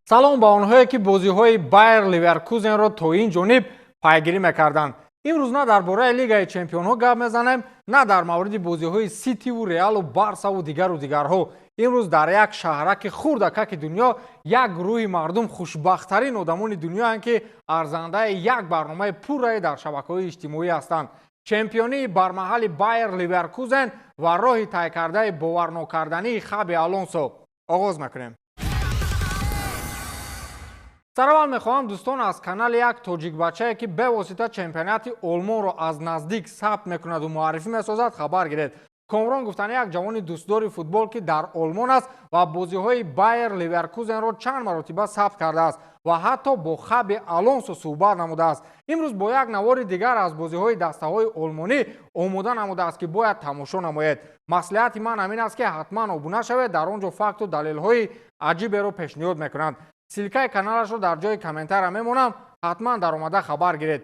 Салом ба онҳое, ки бозиҳои Байер Ливеркузенро то ин ҷониб пайгирӣ мекарданд. Имрӯз на дар бораи Лигаи чемпионҳо гап мезанем, на дар мавриди бозиҳои Ситиву Реалу Барсаву дигару дигарҳо. Имрӯз дар як шаҳраки хурдакаки дунё як гурӯҳи мардум хушбахттарин одамони дунёянд, ки арзандаи як барномаи пуррае дар шабакаҳои иҷтимоӣ ҳастанд. Чемпионии бармаҳали Байер Ливеркузен ва роҳи тай кардаи боварнокардании Хаби Алонсо. Оғоз мекунем. Сараввал мехоҳам, дӯстон, аз канали як тоҷикбачае, ки бевосита чемпионати Олмонро аз наздик сабт мекунаду муаррифӣ месозад, хабар гиред. Комрон гуфтани як ҷавони дӯстдори футбол, ки дар Олмон аст ва бозиҳои Байер Ливеркузенро чанд маротиба сабт кардааст ва ҳатто бо Хаби Алонсо суҳбат намудааст. Имрӯз бо як навори дигар аз бозиҳои дастаҳои олмонӣ омода намудааст, ки бояд тамошо намоед. Маслиҳати ман ҳамин аст, ки ҳатман обуна шавед. Дар он ҷо факту далелҳои аҷиберо пешниҳод мекунанд. Ссылка и каналашро дар ҷои комментария мемонам, ҳатман даромада хабар гиред.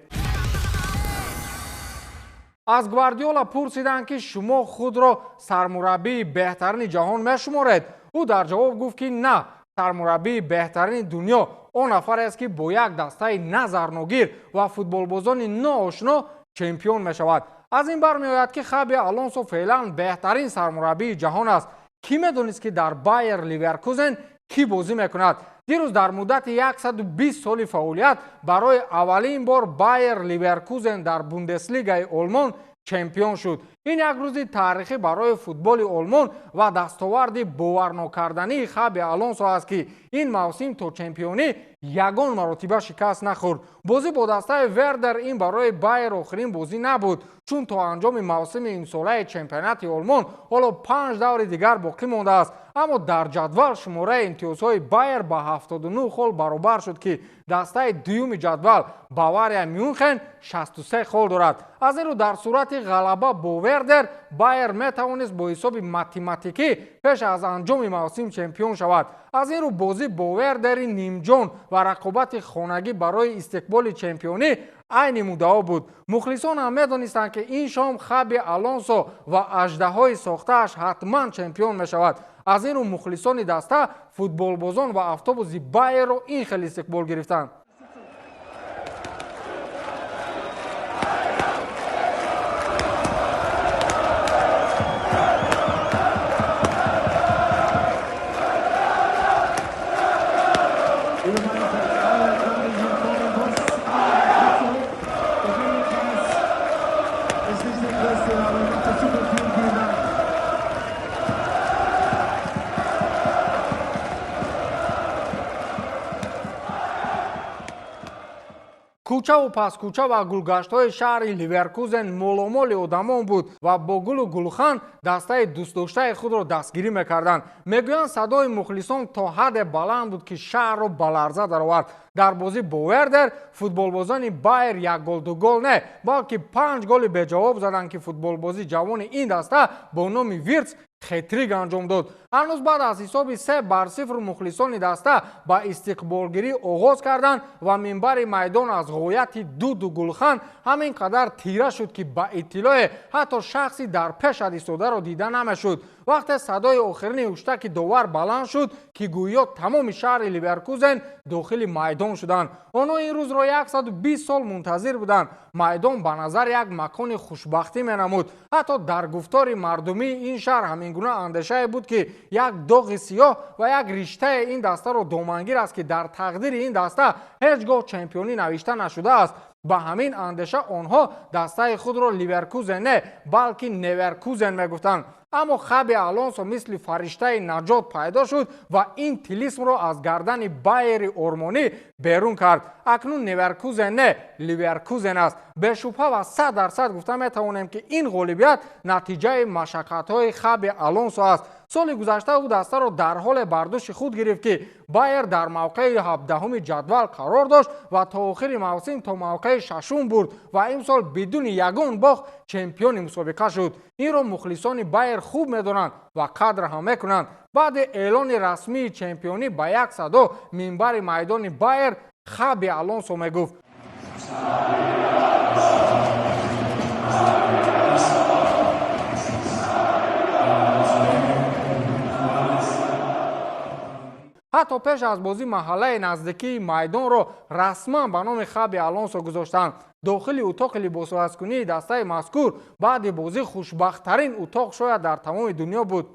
Аз Гвардиола пурсиданд, ки шумо худро сармураббии беҳтарини ҷаҳон мешуморед? Ӯ дар ҷавоб гуфт, ки на, сармураббии беҳтарини дунё он нафарест, ки бо як дастаи назарногир ва футболбозони ноошно чемпион мешавад. Аз ин бармеояд, ки Хаби Алонсо феълан беҳтарин сармураббии ҷаҳон аст. Кӣ медонист, ки дар Байер Ливеркузен кӣ бозӣ мекунад? Дирӯз дар муддати 120 соли фаъолият барои аввалин бор Байер Ливеркузен дар Бундеслигаи Олмон чемпион шуд. Ин як рӯзи таърихӣ барои футболи Олмон ва дастоварди боварнокардании Хаби Алонсо аст, ки ин мавсим то чемпионӣ ягон маротиба шикаст нахӯрд. Бозӣ бо дастаи Вердер ин барои Байер охирин бозӣ набуд, чун то анҷоми мавсими имсолаи чемпионати Олмон ҳоло панҷ даври дигар боқӣ мондааст. Аммо дар ҷадвал шумораи имтиёзҳои Байер ба 79 хол баробар шуд, ки дастаи дуюми ҷадвал Бавария Мюнхен 63 хол дорад. Аз ин рӯ, дар сурати ғалаба бо Вердер Байер метавонист бо ҳисоби математикӣ пеш аз анҷоми мавсим чемпион шавад. Аз ин рӯ, бозӣ бо Вердери нимҷон ва рақобати хонагӣ барои истиқболи чемпионӣ айни муддао буд. Мухлисон ҳам медонистанд, ки ин шом Хаби Алонсо ва аждаҳои сохтааш ҳатман чемпион мешавад. Аз ин рӯ, мухлисони даста, футболбозон ва автобуси Байерро ин хел истиқбол гирифтанд. Liebe Meister, alle kommen hier vor dem Bus. Der Familienkreis ist nicht der größte, aber macht das super. Vielen, vielen Dank. Кӯчаву паскӯча ва гулгаштҳои шаҳри Ливеркузен моломоли одамон буд ва бо гулу гулхан дастаи дӯстдоштаи худро дастгирӣ мекарданд. Мегӯянд, садои мухлисон то ҳадде баланд буд, ки шаҳрро ба ларза даровард. Дар бозӣ бо Вердер футболбозони Байер як гол, ду гол не, балки панҷ голи беҷавоб заданд, ки футболбози ҷавони ин даста бо номи Вирц хетрик анҷом дод. Ҳанӯз баъд аз ҳисоби 3-0 мухлисони даста ба истиқболгирӣ оғоз карданд ва минбари майдон аз ғояти дуду гулхан ҳамин қадар тира шуд, ки ба иттилоъе ҳатто шахси дар пешат истодаро дида намешуд. Вақте садои охирини ҳуштаки довар баланд шуд, ки гӯё тамоми шаҳри Ливеркузен дохили майдон шуданд. Онҳо ин рӯзро 120 сол мунтазир буданд. Майдон ба назар як макони хушбахтӣ менамуд. Ҳатто дар гуфтори мардумии ин шаҳр ҳамин гуна андешае буд, ки як доғи сиёҳ ва як риштаи ин дастаро домангир аст, ки дар тақдири ин даста ҳеҷ гоҳ чемпионӣ навишта нашудааст. Ба ҳамин андеша онҳо дастаи худро Ливеркузен не, балки Неверкузен мегуфтанд. Аммо Хаби Алонсо мисли фариштаи наҷот пайдо шуд ва ин тилисмро аз гардани Байери ормонӣ берун кард. Акнун Неверкузен не, Ливеркузен аст. Бешубҳа ва 100% гуфта метавонем, ки ин ғолибият натиҷаи машаққатҳои Хаби Алонсо аст. Соли гузашта ӯ дастаро дар ҳоле бар дӯши худ гирифт, ки Байер дар мавқеи 17-уми ҷадвал қарор дошт ва то охири мавсим то мавқеи шашум бурд ва имсол бидуни ягон бохт чемпиони мусобиқа шуд. Инро мухлисони Байер хуб медонанд ва қадр ҳам мекунанд. Баъди эълони расмии чемпионӣ ба як садо минбари майдони Байер Хаби Алонсо мегуфт. Ҳатто Ҳатто пеш аз бозӣ маҳаллаи наздикии майдонро расман ба номи Хаби Алонсо гузоштанд. Дохили утоқи либосивазкунии дастаи мазкур баъди бозӣ хушбахттарин утоқ шояд дар тамоми дунё буд.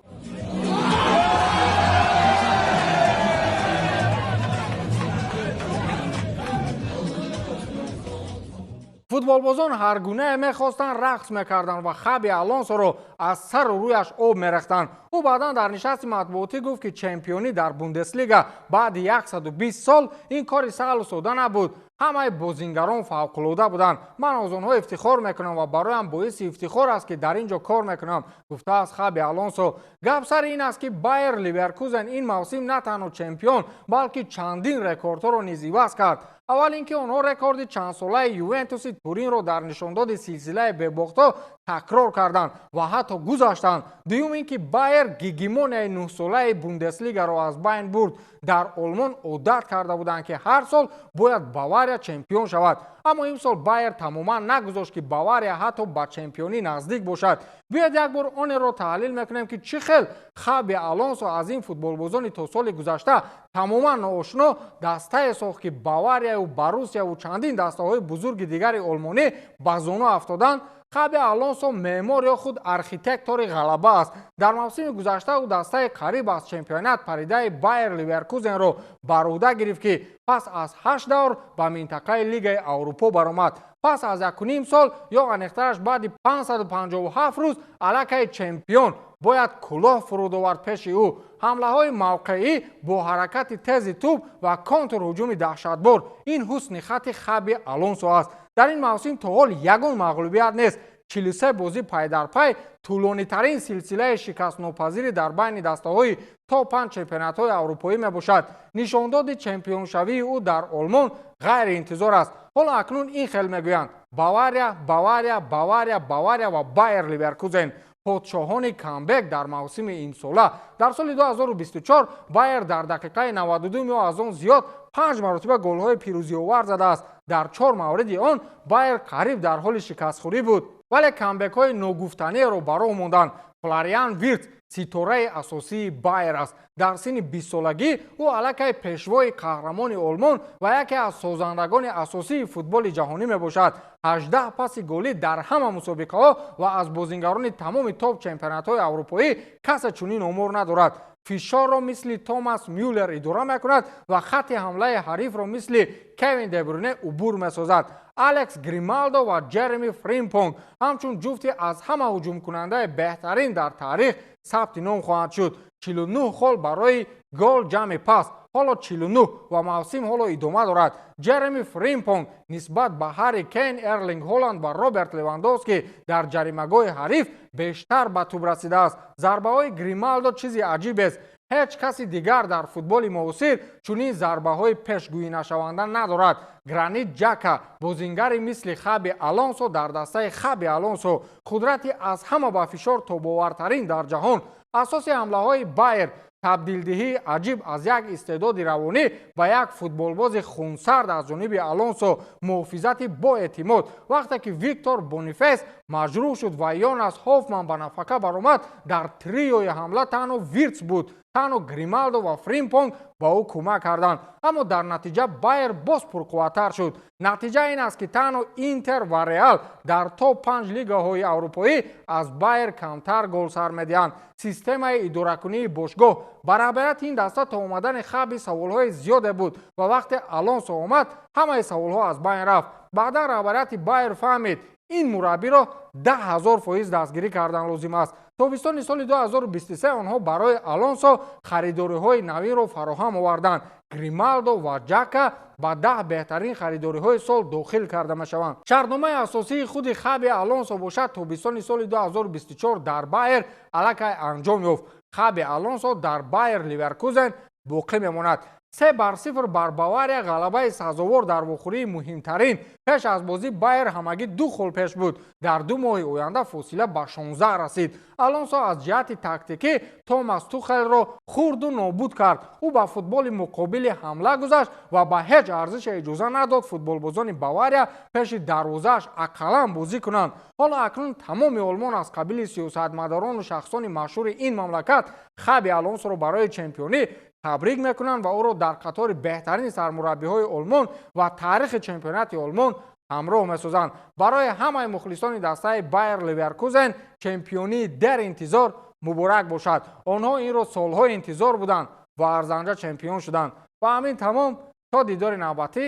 Футболбозон ҳар гунае мехостанд, рақс мекарданд ва Хаби Алонсоро аз сару рӯяш об мерехтанд. Ӯ баъдан дар нишасти матбуотӣ гуфт, ки чемпионӣ дар Бундеслига баъди 120 сол ин кори саҳлу сода набуд. Ҳамаи бозингарон фавқулода буданд. Ман аз онҳо ифтихор мекунам ва бароям боиси ифтихор аст, ки дар ин ҷо кор мекунам, гуфтааст Хаби Алонсо. Гап сари ин аст, ки Байер Ливеркузен ин мавсим на танҳо чемпион, балки чандин рекордҳоро низ иваз кард. Аввал ин ки онҳо рекорди чандсолаи Ювентуси Туринро дар нишондоди силсилаи бебохтҳо такрор карданд ва ҳатто гузаштанд. Дуюм ин ки Байер гегемонияи нӯҳсолаи Бундеслигаро аз байн бурд. Дар Олмон одат карда буданд, ки ҳар сол бояд Бавария чемпион шавад. Аммо имсол Байер тамоман нагузошт, ки Бавария ҳатто ба чемпионӣ наздик бошад. Биёед як бор онеро таҳлил мекунем, ки чӣ хел Хаби Алонсо аз ин футболбозони то соли гузашта тамоман ноошно дастае сохт, ки Баварияю Боруссияву чандин дастаҳои бузурги дигари олмонӣ ба зону афтоданд. Хаби Алонсо меъмор ё худ архитектори ғалаба аст. Дар мавсими гузашта ӯ дастаи қариб аз чемпионат паридаи Байер Ливеркузенро бар уҳда гирифт, ки пас аз 8 давр ба минтақаи Лигаи Аврупо баромад. Пас аз 1,5 сол ё аниқтараш баъди 557 рӯз аллакай чемпион бояд кулоҳ фуруд овард пеши ӯ. Ҳамлаҳои мавқеӣ бо ҳаракати тези тӯб ва контрҳуҷуми даҳшатбор ин ҳусни хати Хаби Алонсо аст. Дар ин мавсим то ҳол ягон мағлубият нест. 43 бозӣ пайдарпай тӯлонитарин силсилаи шикастнопазири дар байни дастаҳои то 5 чемпионатҳои аврупоӣ мебошад. Нишондоди чемпионшавии ӯ дар Олмон ғайриинтизор аст. Ҳоло акнун ин хел мегӯянд: Бавария, Бавария, Бавария, Бавария ва Байер Ливеркузен подшоҳони камбек дар мавсими имсола. Дар соли 2024 Байер дар дақиқаи 92 ё аз он зиёд 5 маротиба голҳои пирӯзиовар задааст. Дар 4 мавриди он Байер қариб дар ҳоли шикастхӯрӣ буд, вале камбекҳои ногуфтаниеро ба роҳ монданд. Флориан Виртс ситораи асосии Байер аст. Дар синни 20-солагӣ ӯ аллакай пешвои қаҳрамони Олмон ва яке аз созандагони асосии футболи ҷаҳонӣ мебошад. 18 паси голӣ дар ҳама мусобиқаҳо ва аз бозингарони тамоми топ чемпионатҳои аврупоӣ касе чунин омор надорад. Фишорро мисли Томас Мюллер идора мекунад ва хатти ҳамлаи ҳарифро мисли Кевин Дебрюне убур месозад. Алекс Грималдо ва Ҷереми Фримпонг ҳамчун ҷуфти аз ҳама ҳуҷумкунандаи беҳтарин дар таърих сабти ном хоҳанд шуд. 49 хол барои гол ҷамъи пас, ҳоло 49 ва мавсим ҳоло идома дорад. Ҷереми Фримпонг нисбат ба Ҳарри Кейн, Эрлинг Ҳоланд ва Роберт Левандовски дар ҷаримагоҳи ҳариф бештар ба тӯб расидааст. Зарбаҳои Грималдо чизи аҷибест. Ҳеҷ каси дигар дар футболи муосир чунин зарбаҳои пешгӯинашаванда надорад. Гранит Ҷака бозингари мисли Хаби Алонсо дар дастаи Хаби Алонсо, қудрати аз ҳама ба фишор тобовартарин дар ҷаҳон. Асоси ҳамлаҳои Байер табдилдиҳии аҷиб аз як истеъдоди равонӣ ба як футболбози хунсард аз ҷониби Алонсо, муҳофизати боэътимод. Вақте ки Виктор Бонифес маҷрӯҳ шуд ва Йонас Ҳофман ба нафақа баромад, дар триои ҳамла танҳо Виртс буд. Танҳо Грималдо ва Фримпонг ба ӯ кӯмак карданд, аммо дар натиҷа Байер боз пурқувваттар шуд. Натиҷа ин аст, ки танҳо Интер ва Реал дар топ 5 лигаҳои аврупоӣ аз Байер камтар гол сар медиҳанд. Системаи идоракунии бошгоҳ ба раҳбарияти ин даста то омадани Хаби саволҳои зиёде буд ва вақте Алонсо омад, ҳамаи саволҳо аз байн рафт. Баъдан раҳбарияти Байер фаҳмид, ин мураббиро 10,000% дастгирӣ кардан лозим аст. Тобистони соли 2023 онҳо барои Алонсо харидориҳои навинро фароҳам оварданд. Грималдо ва Ҷака ба 10 беҳтарин харидориҳои сол дохил карда мешаванд. Шартномаи асосии худи Хаби Алонсо бошад тобистони соли 2024 дар Байер аллакай анҷом ёфт. Хаби Алонсо дар Байер Ливеркузен боқӣ мемонад. 3-0 бар Бавария ғалабаи сазовор дар вохӯрии муҳимтарин Пеш аз бозӣ Байер ҳамагӣ 2 хол пеш буд. Дар 2 моҳи оянда фосила ба 16 расид. Алонсо аз ҷиҳати тактикӣ Томас Тухелро хурду нобуд кард. Ӯ ба футболи муқобили ҳамла гузашт ва ба ҳеҷ арзише иҷоза надод футболбозони Бавария пеши дарвозааш ақаллан бозӣ кунанд. Ҳоло акнун тамоми Олмон аз қабили сиёсатмадорону шахсони машҳури ин мамлакат Хаби Алонсоро барои чемпионӣ табрик мекунанд ва ӯро дар қатори беҳтарин сармураббиҳои Олмон ва таърихи чемпионати Олмон ҳамроҳ месозанд. Барои ҳамаи мухлисони дастаи Байер Леверкузен чемпионии дер интизор муборак бошад. Онҳо инро солҳо интизор буданд ва арзанҷа чемпион шуданд. Ва ҳамин тамом. То дидори навбатӣ,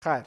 хайр.